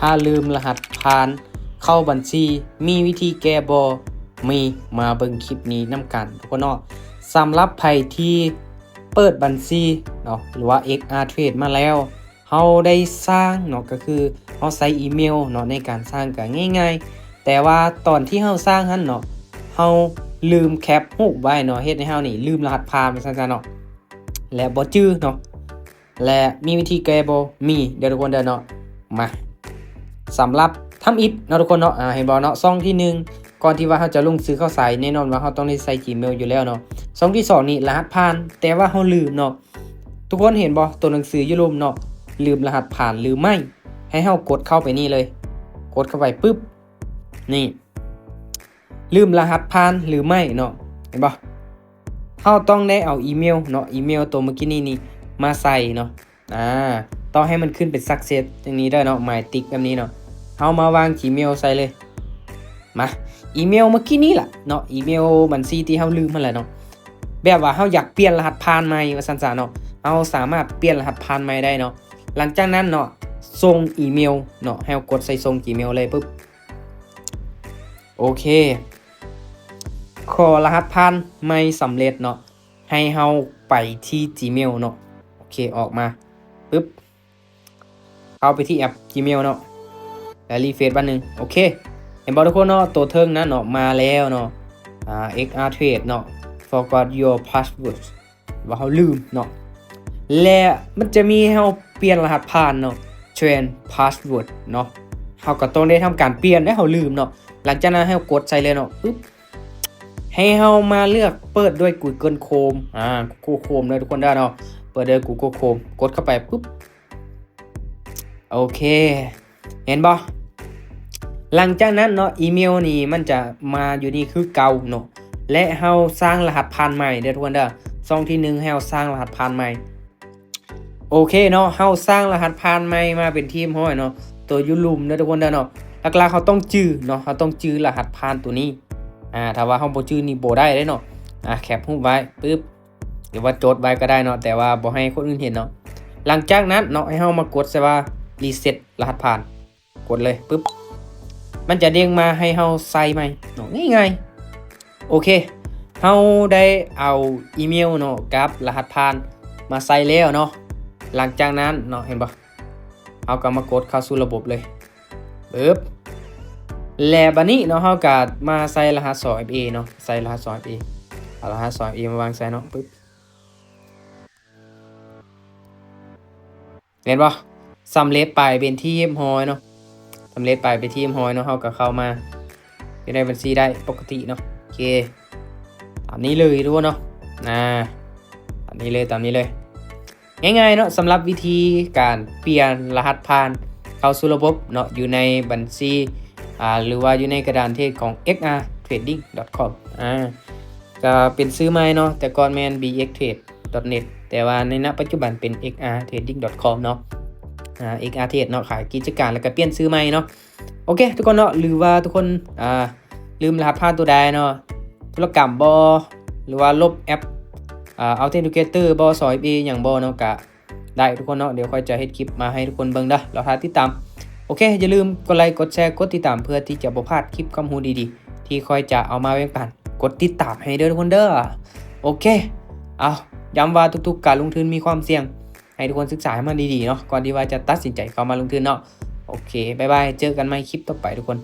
ຖ້າລືມລະຫັດຜ່ານເຂົ້າບັນຊີ ມີວິທີແກ້ບໍ່? ມີ. ມາເບິ່ງຄລິບນີ້ນຳກັນທຸກຄົນເນາະ. ສຳລັບໃຜທີ່ເປີດບັນຊີເນາະ ຫຼືວ່າ ເອັກອາເທຣດ ມາແລ້ວ, ເຮົາໄດ້ສ້າງເນາະ ກໍຄືເຮົາໃຊ້ອີເມວເນາະ ໃນການສ້າງກໍງ່າຍໆ, ແຕ່ວ່າຕອນທີ່ເຮົາສ້າງຫັ້ນເນາະ ເຮົາລືມແຄັບຮູບໄວ້ເນາະ ເຮັດໃຫ້ເຮົານີ້ລືມລະຫັດຜ່ານວ່າຊັ້ນຊະເນາະ ແລະ ບໍ່ຈື່ເນາະ. ແລະ ມີວິທີແກ້ບໍ່? ມີເດີທຸກຄົນເດີເນາະ. ມາ ສຳລັບທຳອິດເນາະທຸກຄົນເນາະ ອາ ເຫັນບໍ່ເນາະ ຊ່ອງທີໜຶ່ງ ກ່ອນທີ່ວ່າເຮົາຈະລົງຊື່ເຂົ້າໃສ່ ແນ່ນອນວ່າເຮົາຕ້ອງໄດ້ໃສ່ Gmail ຢູ່ແລ້ວເນາະ. ຊ່ອງທີສອງນີ້ລະຫັດຜ່ານ ແຕ່ວ່າເຮົາລືມເນາະ. ທຸກຄົນເຫັນບໍ່ ໂຕໜັງສືຢູ່ລຸ່ມເນາະ ລືມລະຫັດຜ່ານຫຼືໄມ່? ໃຫ້ເຮົາກົດເຂົ້າໄປນີ້ເລີຍ ກົດເຂົ້າໄປປຶບ ນີ້ ລືມລະຫັດຜ່ານຫຼືໄມ່ເນາະ ເຫັນບໍ່? ເຮົາຕ້ອງໄດ້ເອົາອີເມວເນາະ ອີເມວໂຕເມື່ອກີ້ນີ້ນີ້ມາໃສ່ເນາະ ອາ ຕ້ອງໃຫ້ມັນຂຶ້ນເປັນ success ຢ່າງນີ້ເດີເນາະ ໝາຍຕິກແບບນີ້ເນາະ. ເຮົາມາວາງ Gmail ໃສ່ເລີຍ. ມາ ອີເມວເມື່ອກີ້ນີ້ລະເນາະ ອີເມວບັນຊີທີ່ເຮົາລືມຫັ້ນແຫຼະເນາະ. ແບບວ່າເຮົາຢາກປ່ຽນລະຫັດຜ່ານໃໝ່ວ່າຊັ້ນຊະເນາະ ເຮົາສາມາດປ່ຽນລະຫັດຜ່ານໃໝ່ໄດ້ເນາະ. ຫຼັງຈາກນັ້ນເນາະ ສົ່ງອີເມວເນາະ ໃຫ້ເຮົາກົດໃສ່ສົ່ງ Gmail ເລີຍປຶບ ໂອເຄ ຂໍລະຫັດຜ່ານໃໝ່ສຳເລັດເນາະ ໃຫ້ເຮົາໄປທີ່ Gmail ເນາະ. ໂອເຄ ອອກມາປຶບ ເຂົ້າໄປທີ່ແອັບ Gmail ເນາະ ແລ້ວ refresh ບາດໜຶ່ງ. ໂອເຄ ເຫັນບໍ່ທຸກຄົນເນາະ ໂຕເທິງນັ້ນເນາະ ມາແລ້ວເນາະ ອາ ເອັກອາເທຣດ ເນາະ forgot your password ວ່າເຮົາລືມເນາະ ແລະ ມັນຈະມີໃຫ້ເຮົາປ່ຽນລະຫັດຜ່ານເນາະ change password ເນາະ. ເຮົາກໍຕ້ອງໄດ້ທຳການປ່ຽນ ແລະ ເຮົາລືມເນາະ. ຫຼັງຈາກນັ້ນໃຫ້ເຮົາກົດໃສ່ເລີຍເນາະ ປຶບ ໃຫ້ເຮົາມາເລືອກເປີດດ້ວຍ Google Chrome ອາ Google Chrome ເດີທຸກຄົນເດີເນາະ ເປີດດ້ວຍ Google Chrome ກົດເຂົ້າໄປປຶບ ໂອເຄ ເຫັນບໍ່? ຫຼັງຈາກນັ້ນເນາະ ອີເມວນີ້ມັນຈະມາຢູ່ນີ້ຄືເກົ່າເນາະ ແລະ ເຮົາສ້າງລະຫັດຜ່ານໃໝ່ເດີທຸກຄົນເດີ. ຊ່ອງທີໜຶ່ງ ໃຫ້ເຮົາສ້າງລະຫັດຜ່ານໃໝ່. ໂອເຄເນາະ ເຮົາສ້າງລະຫັດຜ່ານໃໝ່ມາເປັນທີ່ຮຽບຮ້ອຍເນາະ ໂຕຢູ່ລຸ່ມເດີທຸກຄົນເດີເນາະ. ຫຼັກໆເຮົາຕ້ອງຈື່ເນາະ ເຮົາຕ້ອງຈື່ລະຫັດຜ່ານໂຕນີ້ ອາ ຖ້າວ່າເຮົາບໍ່ຈື່ນີ້ບໍ່ໄດ້ເດ້ເນາະ. ອາ ແຄັບຮູບໄວ້ປຶບ ຫຼືວ່າຈົດໄວ້ກໍໄດ້ເນາະ ແຕ່ວ່າບໍ່ໃຫ້ຄົນອື່ນເຫັນເນາະ. ຫຼັງຈາກນັ້ນເນາະ ໃຫ້ເຮົາມາກົດໃສ່ວ່າ reset ລະຫັດຜ່ານ ກົດເລີຍປຶບ ມັນຈະເດ້ງມາໃຫ້ເຮົາໃສ່ໃໝ່ເນາະ ງ່າຍໆ. ໂອເຄ ເຮົາໄດ້ເອົາອີເມວເນາະ ກັບລະຫັດຜ່ານມາໃສ່ແລ້ວເນາະ. ຫຼັງຈາກນັ້ນເນາະ ເຫັນບໍ່ ເຮົາກໍມາກົດເຂົ້າສູ່ລະບົບເລີຍ ປຶບ ແລະ ບາດນີ້ເນາະ ເຮົາກໍມາໃສ່ລະຫັດສອງເອັຟເອເນາະ ໃສ່ລະຫັດສອງເອັຟເອ ເອົາລະຫັດສອງເອັຟເອມາວາງໃສ່ເນາະ ປຶບ ເຫັນບໍ່? ສຳເລັດໄປເປັນທີ່ຮຽບຮ້ອຍເນາະ ສຳເລັດໄປເປັນທີ່ຮຽບຮ້ອຍເນາະ. ເຮົາກໍເຂົ້າມາຢູ່ໃນບັນຊີໄດ້ປົກກະຕິເນາະ. ໂອເຄ ຕາມນີ້ເລີຍທຸກຄົນເນາະ ນາ ຕາມນີ້ເລີຍ ຕາມນີ້ເລີຍ ງ່າຍໆເນາະ. ສຳລັບວິທີການປ່ຽນລະຫັດຜ່ານເຂົ້າສູ່ລະບົບເນາະ ຢູ່ໃນບັນຊີ ອາ ຫຼືວ່າຢູ່ໃນກະດານເທຣດຂອງ ເອັກອາເທຣດດິ້ງດອດຄອມ ອາ ກໍເປັນຊື່ໃໝ່ເນາະ ແຕ່ກ່ອນແມ່ນ ບີເອັກເທຣດ ດອດເນັດ ແຕ່ວ່າໃນ ນະ ປັດຈຸບັນເປັນ ເອັກອາເທຣດດິ້ງດອດຄອມເນາະ ອາ ເອັກອາເທຣດເນາະ ຂາຍກິດຈະການ ແລ້ວກໍປ່ຽນຊື່ໃໝ່ເນາະ. ໂອເຄ ທຸກຄົນເນາະ ຫຼືວ່າທຸກຄົນ ອາ ລືມລະຫັດຜ່ານຕົວໃດເນາະ ທຸລະກຳບໍ່ ຫຼືວ່າລົບແອັບ ອາ Authenticator ບໍ່ ສອງເອັຟເອ ຫຍັງບໍ່ເນາະ ກະໄດ້ທຸກຄົນເນາະ. ດຽວຂ້ອຍຈະເຮັດຄລິບມາໃຫ້ທຸກຄົນເບິ່ງເດີ ລໍຖ້າຕິດຕາມ. ໂອເຄ ຢ່າລືມກົດໄລ ກົດແຊ ກົດຕິດຕາມ ເພື່ອທີ່ຈະບໍ່ພາດຄລິບຄວາມຮູ້ດີໆ ທີ່ຂ້ອຍຈະເອົາມາແບ່ງປັນ. ກົດຕິດຕາມໃຫ້ເດີທຸກຄົນເດີ. ໂອເຄ ເອົາ ຢ້ຳວ່າທຸກໆການລົງທຶນມີຄວາມສ່ຽງ ໃຫ້ທຸກຄົນສຶກສາໃຫ້ມັນດີໆເນາະ ກ່ອນທີ່ວ່າຈະຕັດສິນໃຈເຂົ້າມາລົງທຶນເນາະ. ໂອເຄ ບາຍບາຍ ເຈີກັນໃໝ່ຄລິບຕໍ່ໄປທຸກຄົນ.